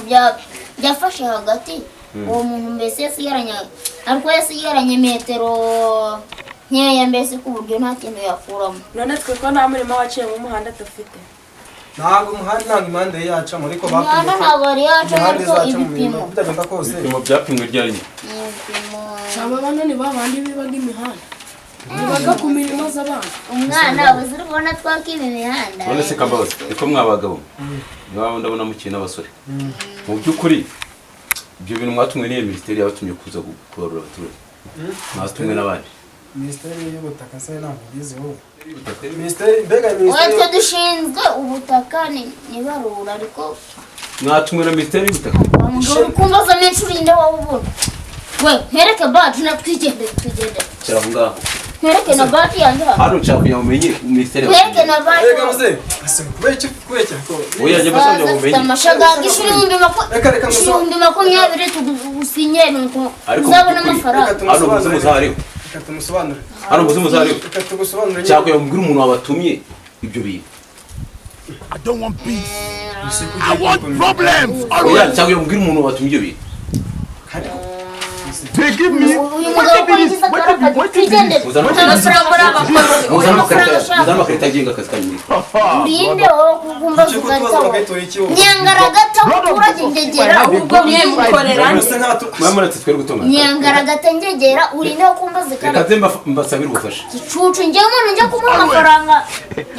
byafashe hagati. Uwo muntu mbese yasigaranye, ariko yasigaranye metero nkeya mbese ku buryo nta kintu yakuramo. None twe ko nta murima waciyemo umuhanda dufite. Ntabwo umuhanda, ntabwo imihanda yari yacamo, ariko Umuhanda bapimye ko ntabwo wari yacamo, imihanda ariko izaca mu mirima ibipimo bitagenda kose. Ibipimo byapimwe ryari nyine? Ibipimo. Shaba bano ni babandi bibaga imihanda, bibaga ku mirima z'abantu. Umwana uzi uri kubona twakiba imihanda. None se kambabazi, niko mwabagabo niba ndabona mukiri n'abasore, mu by'ukuri ibyo bintu mwatumwe n'iyo minisiteri yabatumye kuza kubarura abaturage, mwatumwe n'abandi? Minisiteri y'ubutaka se ntabwo ubizi wowe? Minisiteri mbega Oya, minisiteri twe dushinzwe ubutaka n'ibarura, ariko Mwatumwe na minisiteri y'ubutaka? Mugabo uri kumbaza menshi, urinde wowe ubona we nkereke baji na twigendere, twigendere. Cyara aho ngaho. Nkereke na baji yanjye hano. Hano nshaka kugira ngo mumenye minisiteri Nkereke yabatumye. na baji. Reka muze ese kubera iki, kubera iki ko Oya, njye mbasaba kugira ngo Baza afite mumenye. amashagaga ishuri Reka, reka, 20,000 tugusinye nuko Ariko mu uzabona by'ukuri, amafaranga. Hano muze muzahariho. Reka tumusobanure. Hano muze muzahariho. Reka tugusobanure. Nshaka kugira ngo mubwire umuntu wabatumye ibyo bintu. I don't want peace. I want problems. Oya, Always. nshaka kugira ngo mubwire umuntu wabatumye ibyo bintu. They give me Uyu mugabo ko yagize akaraka, twigendere. Muzane Nta mafaranga uri Muzane amafaranga amakarita, ushaka. muzane amakarita agenga akazi kanyu. Urinde wowe kukumbaza Icyo ukarita kutubaza wowe. bagahita iki wowe? Nyangaragata muturage ngegera. Ahubwo mwe mukorera nde? Mbese nk'abatu- Mwamuretse twere gutongana. Nyangaragata ngegera, urinde wo kumbaza Reka ikarita. nze mbasabire ubufasha. Gicucu, njyewe umuntu njya kumuha amafaranga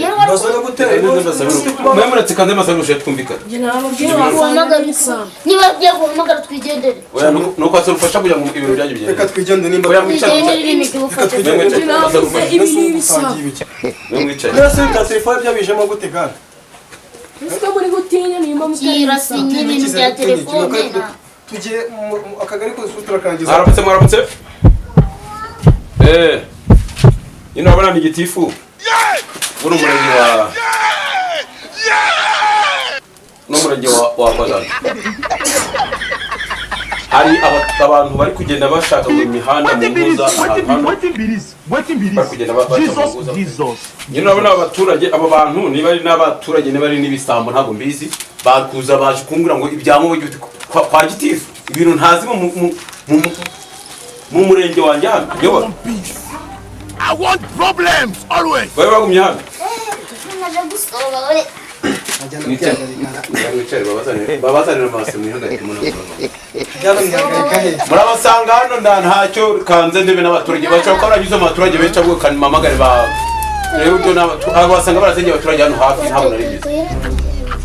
yewe wari Baza no gutera Reka nze mbasabire ubufasha. Mwamuretse kanze mbasabire ubufasha twumvikane. Njye nababwiye wasanga guhamagara ibisambo. Niba ugiye guhamagara twigendere. Oya, nuko asaba ubufasha kugira ngo ibintu byanyu bigende. Reka twigende nimba Oya, mwicare, Twigendere mwicare. ibintu by'ubufasha. Mwe mwicare, Njye mbasabire navuze ubufasha. ibi ni ibisambo. Mwe mwicare. Mbese bya telefone byabijemo gute kandi? Ese muri gutinya nimba mutari ibisambo? Kirasinya ibintu bya telefone na Tugiye akagari kose turakarangiza. Mwaramutse, mwaramutse. Nyine urabona ni gitifu. Buno umurenge wa n'umurenge wa Kwazana. Hari abantu bari kugenda bashaka ngo imihanda mu ngo ahantu hano bari kugenda baca mu ngo. Jesus. Nyine urabona abaturage, abo bantu niba ari n'abaturage niba ari n'ibisambo ntabwo mbizi, bakuza baje kumbwira ngo ibyangombwa by'uti kwa gitifu, ibintu ntazi mu murenge wanjye hano nyobora. I want problems always. Bari bagumye hano. Naje gusoba we. Mwicare, mwicare, babazanire amabase mwihagarike murabasanga hano nda ntacyo kanze ndebe n'abaturage bashobora kuba baranyuze mu baturage benshi, ahubwo kanimamagare ba rero ibyo basanga barasengeye abaturage hano hafi, ntabwo nari mbizi.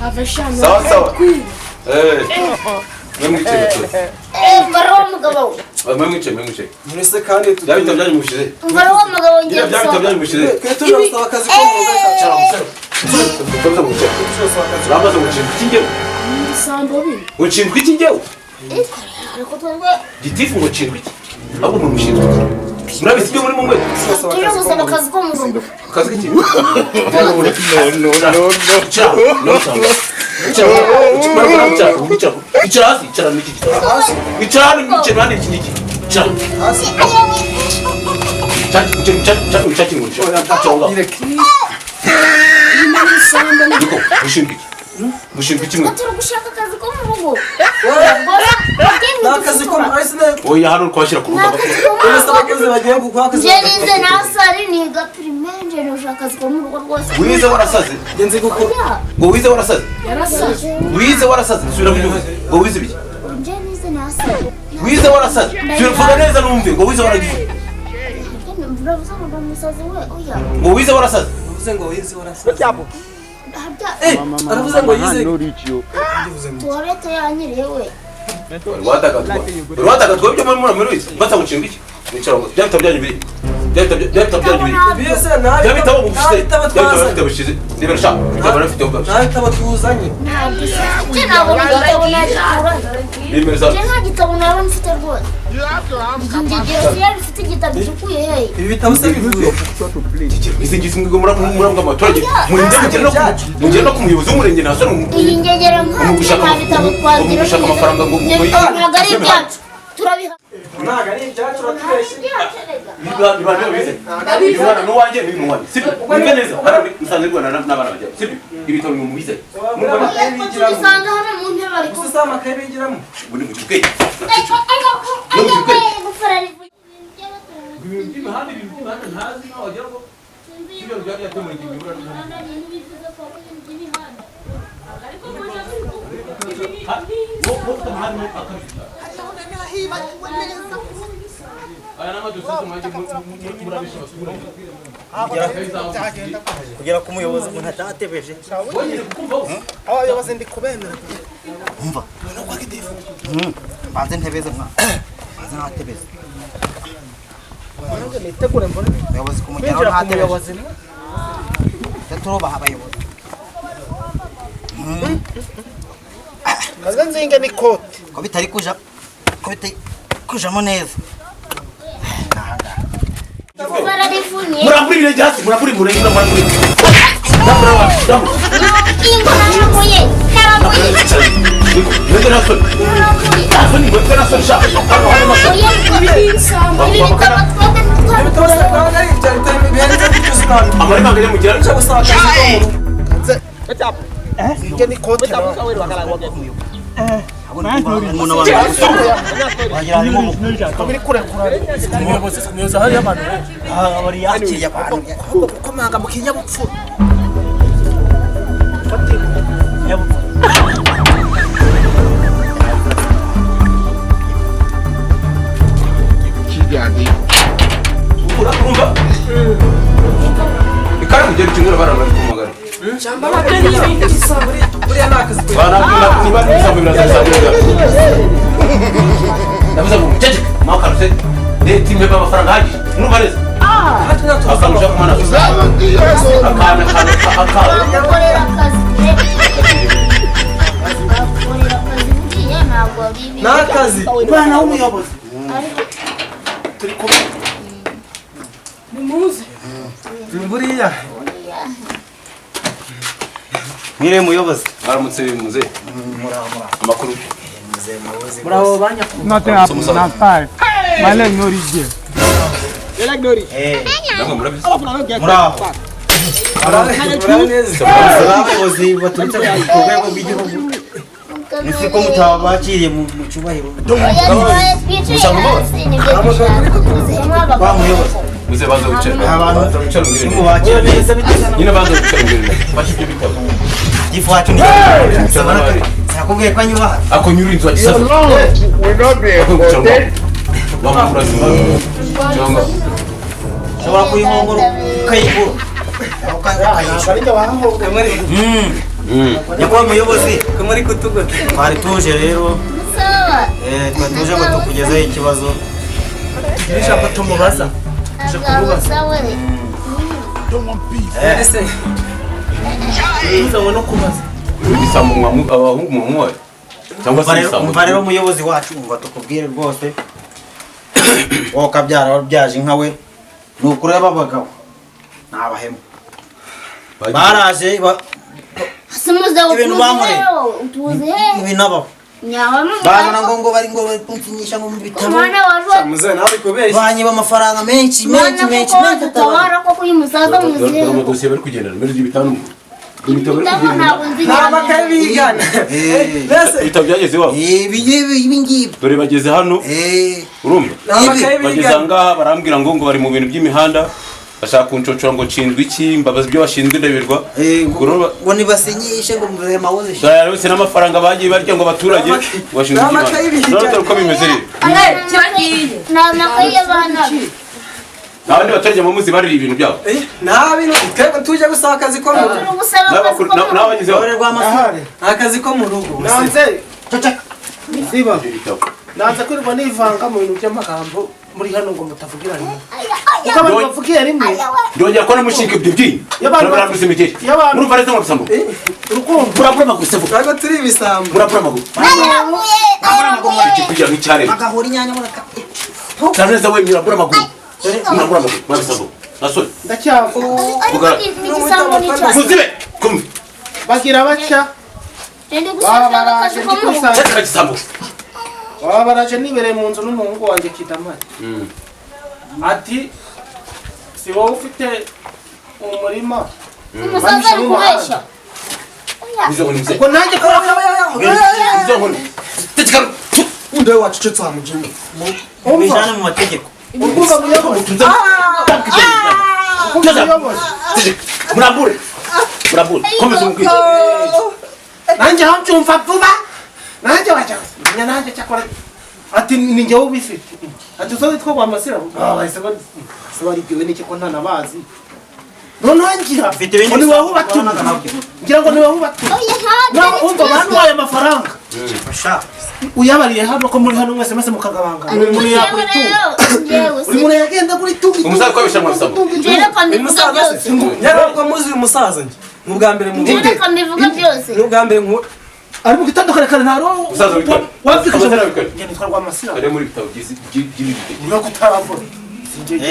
Ava shano. Sawa sawa. Mwe mwicaye baturage. Mvara wa mugabo we. Mwe mwicaye, mwe mwicaye. Mbese kandi Bya bitabo byanyu mushize. Mvara wa mugabo, ngiye Bya bitabo gusohoka. byanyu mushize. Twe tuje gusaba akazi ko mu rugo. Urabaza ngo ucike. Urabaza ngo ucike iki njyewe? Ibisambo bino. Ngo nshinzwe iki njyewe? Ariko twebwe Gitifu ngo nshinzwe iki? Ahubwo umuntu ushinzwe iki? Murabizi ibyo muri mu mwe? tuje gusaba akazi ko mu rugo. Akazi k'iki? No, no, no, no. Icara, no, icara. Icara, icara, icara. Icara hasi, icara n'iki gitabo. Icara hano, icara hano iki n'iki. Icara. Hasi. Icara, icara, icara, icara, icara, icara. Icara aho ngaho. Ireke. Ibi ni ibisambo. Niko, mushinzwe iki? Mushinzwe iki mwe? Turi gushaka akazi ko mu rugo. Ni akazi ko mu rugo. Oya, hano twashyira ku Ni rubuga. akazi ko mu Mbese rugo. abakozi bagiye gukora akazi. Nje nize nasari niga primaire, nje nushaka akazi ko mu rugo rwose. Wize warasaze? Nge nzi gukora. Oya, Ngo wize warasaze? Yarasaze. Wize warasaze? Subira mu gihugu. Ngo wize ibiki? Nje nize nasari. Wize warasaze? Subira, vuga neza numve. Ngo wize waragize. Uravuze ngo ndi umusazi we, oya. Ngo wize warasaze? Aravuze ngo wize warasaze. Harya Aravuze ngo yize. tuwarete yanyiriye we. Wari wadagadwa ibyo muri muri wize. Mbasa ngo nshinzwe iki? Mwicara ngo bya bitabo byanyu biri. Bya bitabo byanyu biri. Mbese nta Bya bitabo mufite. bitabo Bya bitabo twazanye. bafite bushize. Niba shaka, bitabo bafite ubwo. Nta bitabo tuzanye. Ntabwo nje nabona igitabo nagikuranye. Nimero za Nje nta gitabo naba mfite rwose. Ingegero yari ifite igitabo gisukuye hehe. Ibi bitabo se bivuye. Izi ngizi mwigo murabwa abaturage. Murinde mugere no ku muyobozi w'umurenge nta soni. Iyi ngegero nta nta bitabo twagira. Gushaka amafaranga ngo Ntabwo ari ibyacu. Turabiha. Ntabwo ari ibyacu, uratubeshye. Niba bize. Uyu mwana ni uwanjye, n'uyu ni uwanjye. Sibyo? Mwumve neza. Hano musanze rwana n'abana bajya. Sibyo? Ibitabo ni mubize. Tubisanga hano. bari Gusa si amakaye bigiramo. Ubundi mu ubwenge. Ibintu by'imihanda, ibintu by'imihanda ntazi nkaho wagira ngo ibyo byari byatemuye imibura. Kugera ku muyobozi umuntu atatebeje. Abayobozi ndi kubemera. Umva banze ntebeze mwa, banze ntatebeze. Nanjye nitegure mbone umuyobozi kumugeraho kwinjira ku ntatebeje. muyobozi. Turubaha abayobozi. Kaze nzinge n'ikote. Ko bitari kuja, ko bitari kujamo neza. Bararifunye. Murambura ibirenge hasi, murambura ibirenge, murambura. Ingo naramuye. Naramuye. Mwebwe nta soni. Nta soni, mwebwe nta soni sha. Hano harimo soni. Ibi bitabo twebwe Ibitabo se ntabwo ari ibya leta bihenze by'ubuzima. Amarembo anganya mugira. Uje gusaba akazi ko mu rugo. Nzinge n'ikote. Umuntu wagira harimo Ko biri kurekura umuyobozi, umuyobozi hariyo abantu benshi. Bari yakiriye abantu. Ahubwo gukomanga mu kinyabupfura. Urumva? Ikaramu ugera ukingura baranga kumagara. Buriya ni akazi pe. Bana niba nibisambo birazasambuza. Ndavuze ngo muceceke, mwakaruse. Leta impe amafaranga ahagije. Murumva neza? Akantu ushaka kumana. Akana akana akana. Bakorera akazi pe. Bakorera akazi buriya ntabwo ari ibintu. Ni akazi. Umwana w'umuyobozi. Ariko Turi kumwe. Nimuze. Buriya. Mwiriwe muyobozi. Mwaramutse muze. Muraho muraho. Amakuru. Muze muyobozi. Muraho banyakuru. Nothing happen, na five. My leg no reach there. Namwe murabizi. Muraho. Muraho neza. Abayobozi baturutse ku rwego rw'igihugu. Ese ko mutabakiriye mu cyubahiro? Oya, twicaye hasi nibyo dushaka. Tuzemo Wa muyobozi. Muze banza wicare. Abantu Banza wicare mbwire. nimubakira neza. Nyine banza wicare mbwire. Fashe ibyo bitabo. Gifu wacu ni sinakubwiye ko anyubaha. Ako nyuri inzu wagisaza. Wamukura cyangwa Ushobora kuyihongora ukayigura. Ariko wahahonga Muri Nyakubahwa muyobozi, muri kutugota. twari tuje rero, Sawa. twari tuje ngo tukugezeho ikibazo. ijambo tumubaza. Sawa sawa. Ese Tuzanywe no kubaza. ibisambo abahungu mwamuhaye cyangwa se ibisambo. Umva rero muyobozi wacu, umva tukubwire rwose, wowe ukabyara wabyaje inka we, ni ukureba abagabo ni abahemu baraje Simuze Ibintu bankoreye. utuze he? ibinabaho Nyabamo. bazana ngo bari ngo bari kunsinyisha ngo mu bitabo Umwana waje muze nawe uri kubeshya. banyiba amafaranga menshi menshi mwana menshi kuko menshi atabara. dutabara koko uyu musaza Dore muzehe. amadosiye bari kugendana mbere y'ibitanu. Ibitabo bari Ibitabo kugendana. ntabwo nzi Ni amakaye bigana. Mbese Ibitabo byageze iwabo. Ibi ngibi ibi ngibi. Dore bageze hano urumva. ni amakaye Bageze bigana. aha ngaha barambwira ngo bari mu bintu by'imihanda bashaka kuncocora ngo nshinzwe iki, mbabaza ibyo bashinzwe ndaberwa. Ngo nibasinyishe ngo muzehe mawuzi. Dore yose n'amafaranga bagiye barya ngo abaturage bashinzwe Ni amakaye iby'imihanda. bigana. None dore uko bimeze rero. Kiragiye. Ni amakaye y'abana. Nta bandi baturage muzi barira ibintu byabo. Nta bintu twebwe tuje gusaba akazi ko mu rugo. Turi gusaba akazi ko mu rugo. N'abagize iwabo. Ahari. Akazi ko mu rugo. Nanze siba. Ibitabo. Nanze kwirirwa nivanga mu bintu by'amagambo muri hano ngo mutavugira rimwe. Kuko abantu bavugiye rimwe. Ndongera kubona mushinga ibyo byinyo. Y'abantu- Murabura imigeri. Y'abantu- Murumva neza mwabisambo. Urukumva. Murabura amaguru se vuba. Ntabwo turi ibisambo. Murabura amaguru. Ayaraguye. Ayaraguye. Iki kugira nk'icyaremwe. Bagahura inyanya muraka. Cyane neza we murabura amaguru. Murabura amaguru. Mwabisambo. Nasore. Ndacyavuga. Ariko ni igisambo ni icyaha. Muzibe. Kumve. Bagira batya. Ndi Baba gusaba baraje akazi ko mu rugo. ndikusanya. Ceceka gisambo. Baba baraje nibereye mu nzu n'umuhungu wanjye Kidamari. Ati si wowe ufite umurima. Umusaza ari kubeshya. Nizo ngo nimuze. Ubwo nanjye ko Nizo ngo Ubundi wowe wacecetse wa mujinga. Ubijane mu mategeko. Urumva muyobozi. Murambure. Murambure. Komeza umubwire. Nanjye aho mbyumva vuba. Nanjye wajya. Menya nanjye cyakora. Ati ni njyewe ubifite. Ati uzo witwa Rwamasira. Ah, bahise baribwiwe n'iki ko ntanabazi. Noneho ngira ngo ni wowe ubatumye. Ngira ngo ni wowe ubatumye. Nawe umva bantwaye amafaranga. Uyabariye hano ko muri hano mwese mwese mukagabangana. Buri muntu yakora itungo. Buri muntu yagenda kuri tungo. Umusaza kwabisha mwabisambo. Umusaza byose. Nyarabwo muzi uyu musaza njye. Ni ubwa mbere mu Reka mbivuga byose. Ni ubwa mbere nku ari mu gitondo kare kare ntaro. Umusaza witwa. Wamvikije njye nitwa Rwamasira. Ari muri bitabo by'ibi. Uri kutaravura.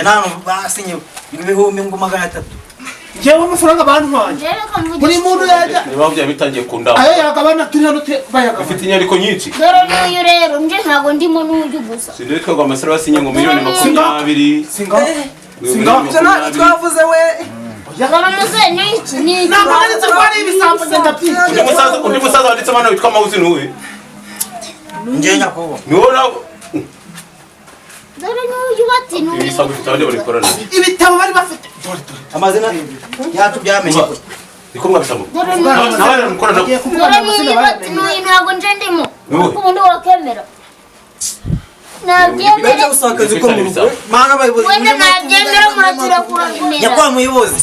Nta basinye 300,000. Njyewe amafaranga bantwaye. Buri muntu yajya. Niba byaba bitangiye kundamba. Ayo yagabana turi hano bayagabana. Ufite inyandiko nyinshi. Dore n'uyu rero nje ntabwo ndimo n'uyu gusa. Sinitwa Rwamasira basinye ngo 20,000,000. Singa. Singa. Ibyo twavuze we. Dore muze n'iki n'iki. Ntabwo nanditse ko ari ibisambo ngenda byinshi. Undi musaza wanditse hano witwa Mawuzi ni uwe. Njye nyakubahwa. Ni wowe nawe. Dore n'uyu bati n'uyu. Ibisambo bifite abandi babikorana. Ibitabo bari bafite. Amazina yacu byamenye. Niko mwabisambo. Dore n'uyu bati n'uyu ntabwo nje ndimo. Kuko ubundi wakemera. Nabyemera. Mana abayobozi. Wenda nabyemera muraturakura imera. Nyakubahwa muyobozi.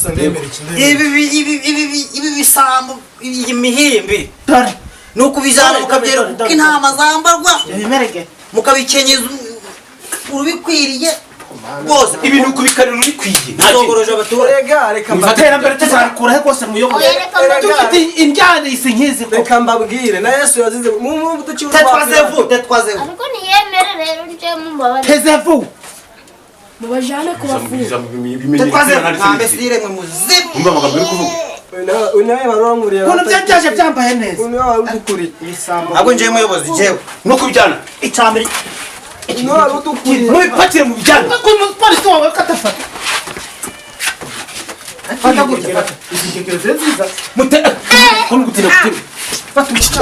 Ibi bisambo iyi mihimbi. Dore. Ni ukubijana mukabyera kuko intama zambarwa. Mukabikenyeza urubikwiriye. Rwose ibintu kubikarira urikwiye. Nzogoroje abaturage. Rega reka iterambere tuzarikura he rwose muyobozi. Dufite indyane isi nkizi ko. Reka mbabwire na Yesu yazize mu duci Tetwazevu tetwazevu. Ariko niyemere rero nje mumbabarire. Tezevu. Mubajane kubafunga. Tetwazevu nta mbesire mwe muzimu. Umva amagambo uri kuvuga. Unawe baronguriye. Ukuntu byaje byambaye neza. Unawe warudukuriye. Ibisambo. Ahubwo nje muyobozi jewe. No kubijyana. Icambere. Unawe warudukuriye. Mubipakire mu bijyana. Ko umupolisi wawe katafata. Fata gutya fata. Izi ngegero ziri nziza. Mute ko ngutina gutema. Fata umucica.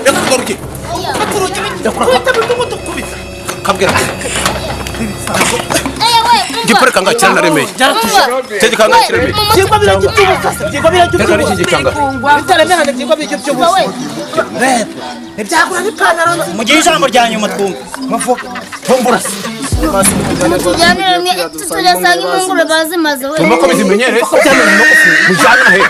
Ndakugaruke. Ndakugaruke. Kabwira. Gipore kanga cyane naremeye. Cyo kanga kiremeye. Byigwa biragitubuza. Byigwa biragitubuza. Bitaremerana byigwa biragitubuza. Reba. Ibyagura n'ipantaro. Mugihe ijambo rya nyuma twumva. Muvuga. Tombura. Mutujyane rimwe tuzasanga impungure bazimaze we. Tumba ko bizimenyere. Mujyana he.